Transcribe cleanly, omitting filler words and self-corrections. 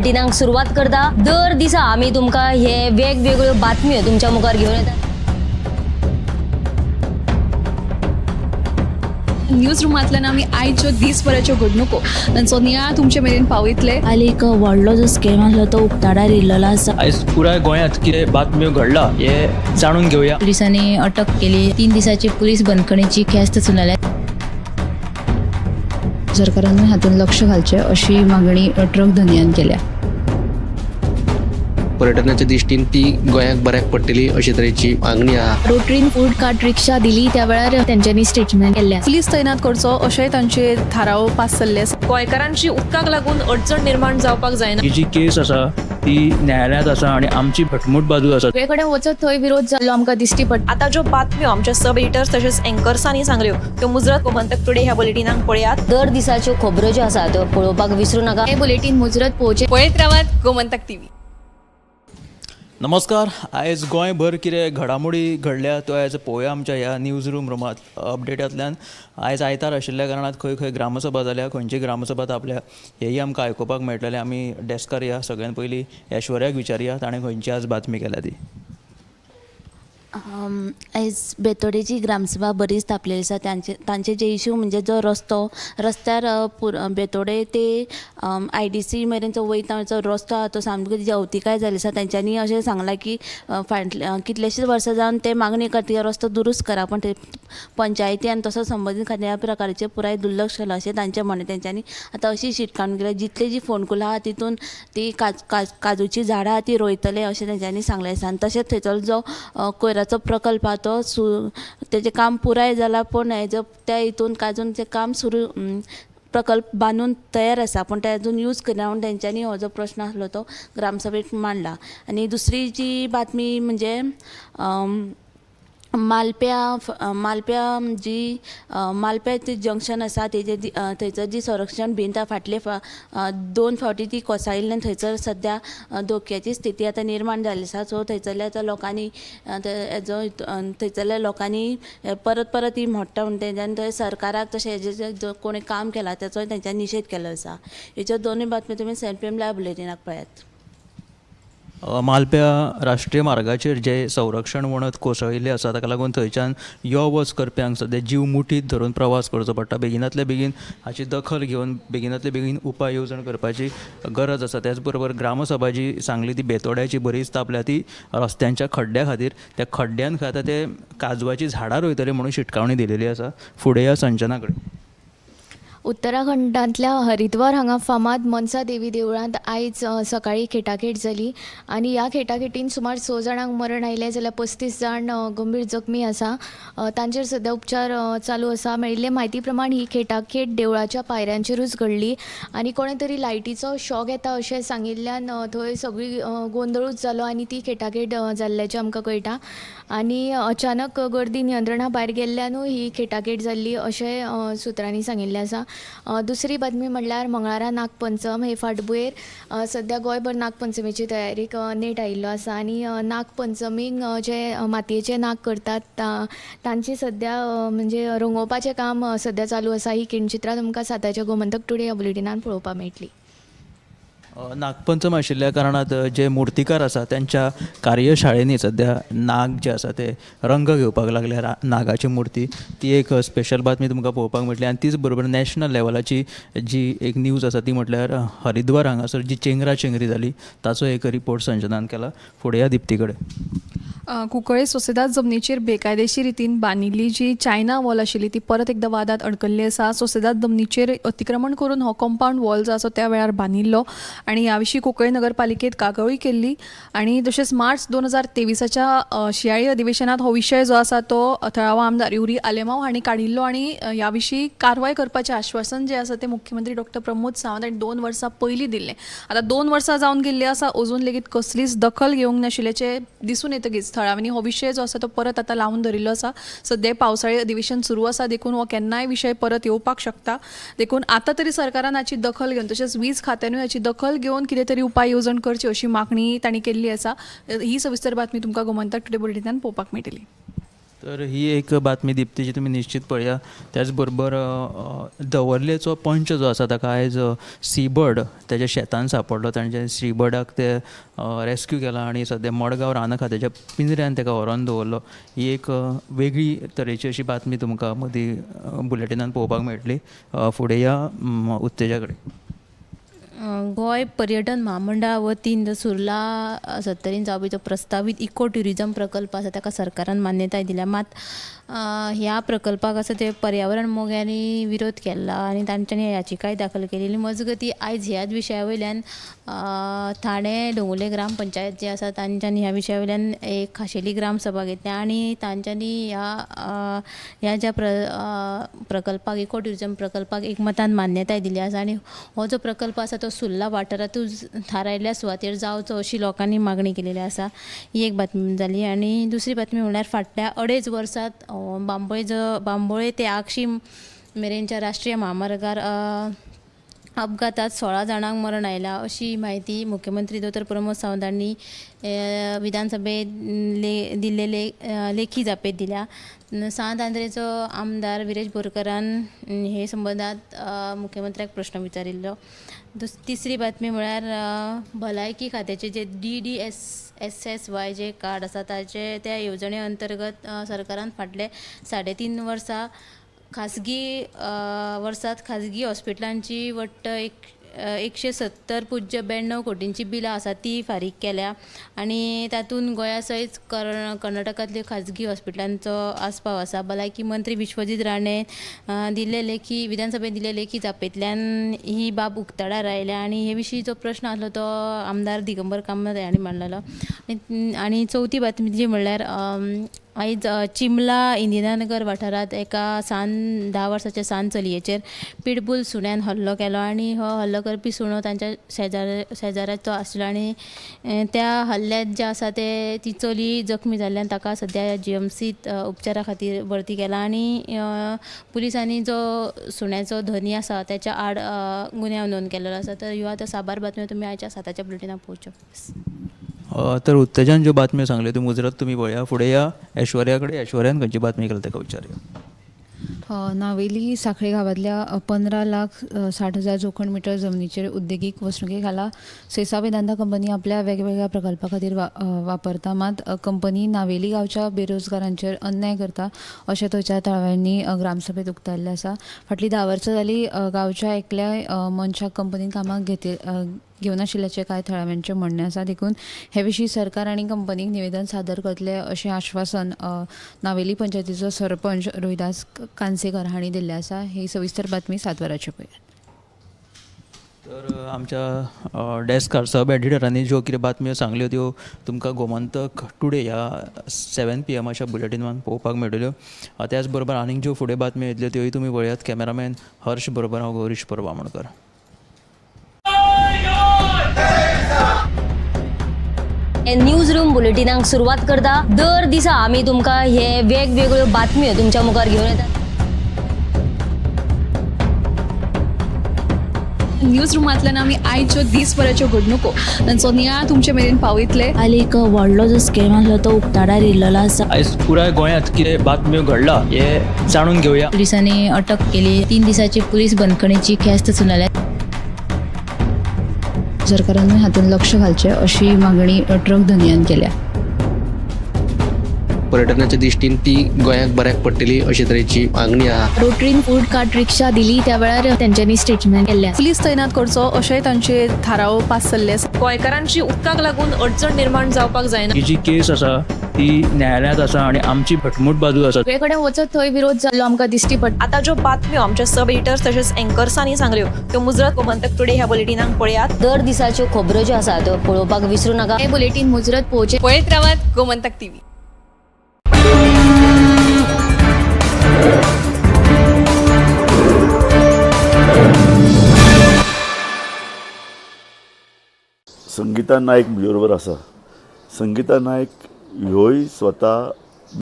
बुलेटिनाक सुरवात करता. दर दिसा आमी तुमकां हे वेगवेगळ्यो बातम्यो तुमच्या मुखार घेवन येता. न्यूज रुमांतल्यान आमी आयच्यो दीसभराच्यो घडणुको तांचो नियाळ तुमचे मेरेन पावयतले. काल एक व्हडलो जो स्कॅम आसलो तो उक्ताडार येयल्लो आसा. आयज पुराय गोंयांत कितें बातम्यो घडला हे जाणून घेवया. पोलिसांनी अटक केली. 3 दिसाची पोलीस बंदखणीची ख्यास्त सुनावल्या. सरकारानूय हातूंत लक्ष घालचें अशी मागणी ट्रक धनयान केल्या. पर्यटनाच्या दृश्टीन ती गोंयाक बऱ्याक पडटली अशे तरेची मागणी आहा. रोटरीन फूड कार्ट रिक्षा दिली त्या वेळार तेंच्यांनी स्टेटमेंट केल्लें आसा. पुलीस तैनात करचो अशेंय तांचे थाराव पास जाल्ले आसा. गोंयकारांची उदकाक लागून अडचण निर्माण जावपाक जायना. ही जी केस आसा ती न्यायालयांत आसा आनी आमची घटमूट बाजू आसा. सगळे कडेन वचत थंय विरोध जाल्लो आमकां दिश्टी पडटा. आतां ज्यो बातम्यो आमच्या सब एडिटर्स तशेंच एंकर्सांनी सांगल्यो त्यो मुजरत गोमंतक टुडे ह्या बुलेटिनाक पळयात. दर दिसाच्यो खबरो ज्यो आसा त्यो पळोवपाक विसरू नाका. हें बुलेटीन मुजरत पळोवचें. पळयत रावात गोमंतक टीव्ही. नमस्कार. आयज गोंयभर कितें घडामोडी घडल्या त्यो आयज पळोवया आमच्या ह्या न्यूज रुमांत अपडेटांतल्यान. आयज आयतार आशिल्ल्या कारणान खंय खंय ग्रामसभा जाल्या, खंयची ग्रामसभा तापल्या हेंय आमकां आयकुपाक मेळटलें. आमी डेस्कार या, सगळ्यान पयलीं ऐश्वर्याक विचारया ताणें खंयची आज बातमी केल्या ती. आयज बेतोडेची ग्रामसभा बरीच तापलेली आसा. तांचे जे इशू म्हणजे जो रस्तो रस्त्यार बेतोडे ते IDC मेरेन जो वयता जो रस्तो आहा तो सामको तेजी अवतिकाय जाल्ली आसा. तेंच्यांनी अशें सांगलां की फाटल्या कितलेशेच वर्सां जावन ते मागणी करता रस्तो दुरुस्त करा, पूण ते पंचायती आनी तसो संबंदीत खात्या ह्या प्रकाराचेर पुराय दुर्लक्ष केलां अशें तांचें म्हणणें. तेंच्यांनी आतां अशी शिटकावणी केल्या जितली जी फोंडकुलां आहा तितून ती काजूचीं झाडां आहा ती रोयतले अशें तेंच्यांनी सांगलें आसा. आनी तशेंच थंयसर जो कोयराचो प्रकल्प आहा तो तेजें काम पुराय जाला, पूण हेजो त्या हितून काजून तें काम सुरू प्रकल्प बांदून तयार आसा पूण ते अजून यूज करिना म्हणून तेंच्यांनी हो जो प्रश्न आसलो तो ग्रामसभेक मांडला. आनी दुसरी जी बातमी म्हणजे मालप्या जी मालप्या ती जंक्शन आसा तेजे थंयसर जी संरक्षण भिंत फाटले 2 फावटी ती कोसळिल्ल्यान थंयसर सद्या धोक्याची स्थिती आतां निर्माण जाल्ली आसा. सो थंयसरल्या आतां लोकांनी हेजो थंयसरल्या लोकांनी परत परत ती मोडटा म्हणून तेंच्यांनी थंय सरकाराक तशें हेजे जो कोणी काम केला तेचोय तेंच्यांनी निशेध केल्लो आसा. हेच्यो दोनूय बातम्यो तुमी 7 PM live बुलेटिनाक पळयात. मालप्या राष्ट्रीय मार्गाचेर जे संरक्षण वणत कोसळिल्लें आसा ताका लागून थंयच्यान यो वच करप्यांक सद्या जीव मुठीत धरून प्रवास करचो पडटा. बेगिनातले बेगीन हाची दखल घेवन बेगिनातले बेगीन उपाय येवजण करपाची गरज आसा. त्याच बरोबर ग्रामसभा जी सांगली ती बेतोड्याची बरीच तापल्या ती रस्त्यांच्या खड्ड्या खातीर. त्या खड्ड्यान खंय आतां ते काजवाचीं झाडां रोयतले म्हणून शिटकावणी दिलेली आसा. फुडें या संजना कडेन. उत्तराखंडांतल्या हरिद्वार हांगा फामाद मनसा देवी देवळांत आयज सकाळीं खेटाखेट जाली आनी ह्या खेटाखेटीन सुमार 6 जाणांक मरण आयलें जाल्यार 35 जाण गंभीर जखमी आसा. तांचेर सद्या उपचार चालू आसा. मेळिल्ले म्हायती प्रमाण ही खेटाखेट देवळाच्या पायऱ्यांचेरूच घडली आनी कोणें तरी लायटीचो शॉक येता अशें सांगिल्ल्यान थंय सगळी गोंदळूच जालो आनी ती खेटाखेट जाल्ल्याचें आमकां कळटा. आनी अचानक गर्दी नियंत्रणा भायर गेल्ल्यानूय ही खेटाखेट जाल्ली अशें सुत्रांनी सांगिल्लें आसा. दुसरी बातमी म्हणल्यार मंगळारा नागपंचम हे फाटभुंयेर सद्या गोंयभर नागपंचमीची तयारीक नेट आयिल्लो आसा आनी नागपंचमीक जे मातयेचे नाग करतात तांची सद्या म्हणजे रंगोवपाचें काम सद्या चालू आसा. ही किणचित्रां तुमकां 7 गोमंतक टुडे ह्या बुलेटिनान पळोवपाक मेळटली. नागपंचम आशिल्ल्या कारणात जे मुर्तीकार आसा त्यांच्या कार्यशाळेंनी सद्या नाग जे आसा ते रंग घेवपाक लागले. नागाची मुर्ती ती एक स्पेशल बातमी तुमकां पळोवपाक मेळटली. आनी तीच बरोबर नॅशनल लेवलाची जी एक न्यूज आसा ती म्हटल्यार हरिद्वार हांगासर जी चेंगरा चेंगरी जाली ताचो एक रिपोर्ट संजनान केला. फुडें या दिप्ती कडेन. कुंकळे सोसेदाद जमनीचेर बेकायदेशीर रितीन बांदिल्ली जी चायना वॉल आशिल्ली ती परत एकदां वादांत अडकल्ली आसा. सोसेदाद जमनीचेर अतिक्रमण करून हो कंपावंड वॉल जो आसा त्या वेळार बांदिल्लो आनी ह्या विशीं कुंकळे नगरपालिकेंत कागाळूय केल्ली आनी तशेंच मार्च 2023च्या शिंयाळी अधिवेशनांत हो विशय जो आसा तो थळावो आमदार युरी आलेमांव हांणी काडिल्लो आनी ह्या विशीं कारवाय करपाचें आश्वासन जें आसा तें मुख्यमंत्री डॉक्टर प्रमोद सावंत हांणी 2 वर्सां पयलीं दिल्लें. आतां 2 वर्सां जावन गेल्लीं आसा, अजून लेगीत कसलीच दखल घेवंक नाशिल्ल्याचें दिसून येतकीच थळाव्यांनी हो विशय जो आसा तो परत आतां लावन धरिल्लो आसा. सद्या पावसाळी अधिवेशन सुरू आसा देखून हो केन्नाय विशय परत येवपाक शकता. देखून आतां तरी सरकारान हाची दखल घेवन तशेंच वीज खात्यानूय हाची दखल घेवन कितें तरी उपाय येवजण करची अशी मागणी तांणी केल्ली आसा. ही सविस्तर बातमी तुमकां गोमंतक टुडे बुलेटिनान पळोवपाक मेळटली. तर ही एक बातमी दिप्तीची तुमी निश्चित पळया. त्याच बरोबर दवर्लेचो पंच जो आसा ताका आयज सीबर्ड तेज्या शेतान सांपडलो. तांचे सीबर्डाक ते रेस्क्यू केला आनी सद्या मडगांव रान खात्याच्या पिंजऱ्यान ताका व्हरोन दवरलो. ही एक वेगळी तरेची अशी बातमी तुमकां मदीं बुलेटिनान पळोवपाक मेळटली. फुडें या उत्तेजा कडेन. गोंय पर्यटन म्हामंडळा वतीन जो सुर्ला सत्तरीन जावपी जो प्रस्तावीत इको ट्युरिजम प्रकल्प आसा ताका सरकारान मान्यताय दिल्या. मात ह्या प्रकल्पाक आसा ते पर्यावरण मोग्यांनी विरोध केल्ला आनी तांच्यांनी याचिकाय दाखल केलेली. मजगती आयज ह्याच विशया वयल्यान ठाणे डोंगुर्ले ग्रामपंचायत जे आसा तांच्यांनी ह्या विशया वयल्यान एक खाशेली ग्रामसभा घेतल्या आनी तांच्यांनी ह्या ज्या प्रकल्पाक इको ट्युरिजम प्रकल्पाक एकमतान मान्यताय दिली आसा आनी हो जो प्रकल्प आसा तो सुर्ला वाठारांतूच थारायल्ल्या सुवातेर जावचो अशी लोकांनी मागणी केलेली आसा. ही एक बातमी जाली. आनी दुसरी बातमी म्हणल्यार फाटल्या 2.5 वर्सांत बांबोळे ते आगशी मेरेनच्या राष्ट्रीय म्हामार्गार अपघातात 16 जाणांक मरण आयलां अशी म्हायती मुख्यमंत्री दोतोर प्रमोद सावंत हांणी विधानसभेत दिल्ले लेखी जापेंत दिल्या. सांत आंद्रेचो आमदार विरेश बोरकरान हे संबंदांत मुख्यमंत्र्याक प्रश्न विचारिल्लो. तिसरी बातमी म्हळ्यार भलायकी खात्याचे जे DDSSSY जे कार्ड आसा ताचे त्या येवजणे अंतर्गत सरकारान फाटले 3.5 वर्सां खासगी वर्सात खाजगी हॉस्पिटलांची वट्ट 170.92 कोटींची बिलां आसा ती फारीक केल्या आनी तातूंत गोंया सयत कर्नाटकांतल्या खाजगी हॉस्पिटलांचो आस्पाव आसा. भलायकी मंत्री विश्वजीत राणे दिल्ले लेखी विधानसभेत दिल्ले लेखी जापेंतल्यान ही बाब उक्ताडार आयल्या आनी हे विशीं जो प्रश्न आसलो तो आमदार दिगंबर कामत हांणी मांडलेलो. आनी चवथी बातमी जी म्हणल्यार आयज चिमला इंदिरानगर वाठारांत एका 10 वर्साच्या सान चलयेचेर पिटबूल सुण्यान हल्लो केलो आनी हो हल्लो करपी सुणो तांच्या शेजाऱ्याचो आसलो आनी त्या हल्ल्यांत जे आसा ते ती चली जखमी जाल्ल्यान ताका सद्या GMCत उपचारा खातीर भरती केला आनी पुलिसांनी जो सुण्याचो धनी आसा त्याच्या आड गुन्यांव नोंद केल्लो आसा. तर ह्यो आतां साबार बातम्यो तुमी आयच्या 7च्या बुलेटिनाक पळोवच्यो. तर उत्तेजान ज्यो बातम्यो सांगल्यो त्यो मुजरत तुमी पळया. फुडें या ऐश्वर्या कडेन. ऐश्वर्यान खंयची बातमी केल्या ताका विचारया. नावेली साखळे गांवांतल्या 15,60,000 जोखण मिटर जमनीचेर उद्देगीक वसणुके खाला सेसा वेदांता कंपनी आपल्या वेगवेगळ्या प्रकल्पा खातीर वापरता. मात कंपनी नावेली गांवच्या बेरोजगारांचेर अन्याय करता अशें थंयच्या थळाव्यांनी ग्रामसभेत उक्तायल्लें आसा. फाटलीं 10 वर्सां जाली गांवच्या एकल्याय मनशाक कंपनीन कामाक घेवनाशिल्ल्याचें कांय थळाव्यांचें म्हणणें आसा. देखून हे विशीं सरकार आनी कंपनीक निवेदन सादर करतले अशें आश्वासन नावेली पंचायतीचो सरपंच रोहिदास कांसेकर हांणी दिल्लें आसा. ही सविस्तर बातमी 7 वरांचेर पळयात. तर आमच्या डेस्कार सब एडिटरांनी ज्यो कितें बातम्यो सांगल्यो त्यो तुमकां गोमंतक टुडे ह्या 7 PM बुलेटिनान पळोवपाक मेळटल्यो. त्याच बरोबर आनीक ज्यो फुडें बातम्यो येतल्यो त्योय तुमी पळयात. कॅमेरामॅन हर्ष बरोबर हांव गौरीश परब आमोणकर. न्यूज रूम बुलेटिनाक सुरवात करता. दर दिसा आमी तुमकां हे वेगवेगळ्यो बातम्यो तुमच्या मुखार घेवन येतात. न्यूज रुमांतल्यान आमी आयच्यो दीसभराच्यो घडणुको तांचो नियाळ तुमचे मेरेन पावयतले. काल एक व्हडलो जो स्कॅम आसलो तो उक्ताडार येयल्लो आसा. आयज पुराय गोंयांत कितें बातम्यो घडला हे जाणून घेवया. पुलिसांनी अटक केली. 3 दिसाची पुलीस बंदखणीची ख्यास्त सुनायल्या. सरकारानूय हातूंत लक्ष घालचें अशी मागणी ट्रक धनयान केल्या. पर्यटनाच्या दृश्टीन ती गोंयाक बऱ्याक पडटली अशे तरेची मागणी आहा. रोटरीन फूड कार्ट रिक्षा दिली त्या वेळार तेंच्यांनी स्टेटमेंट केल्लें. पुलीस तैनात करचो अशेंय तांचे थाराव पास जाल्ले आसा. गोंयकारांची उदकाक लागून अडचण निर्माण जावपाक जायना. ही जी केस आसा ती न्यायालयांत आसा आनी आमची घटमूट बाजू आसा. सगळे कडेन वचत थंय विरोध जाल्लो आमकां दिश्टी पडटा. आतां ज्यो बातम्यो आमच्या सब एडिटर्स तशेंच एंकर्सांनी सांगल्यो त्यो मुजरत गोमंतक टुडे ह्या बुलेटिनाक पळयात. दर दिसाच्यो खबरो ज्यो आसा त्यो पळोवपाक विसरू नाका. हें बुलेटीन मुजरत पळोवचें. पळयत रावात गोमंतक TV. Sangeeta Naik म्हजे बरोबर आसा. संगीता नायक ह्योय स्वता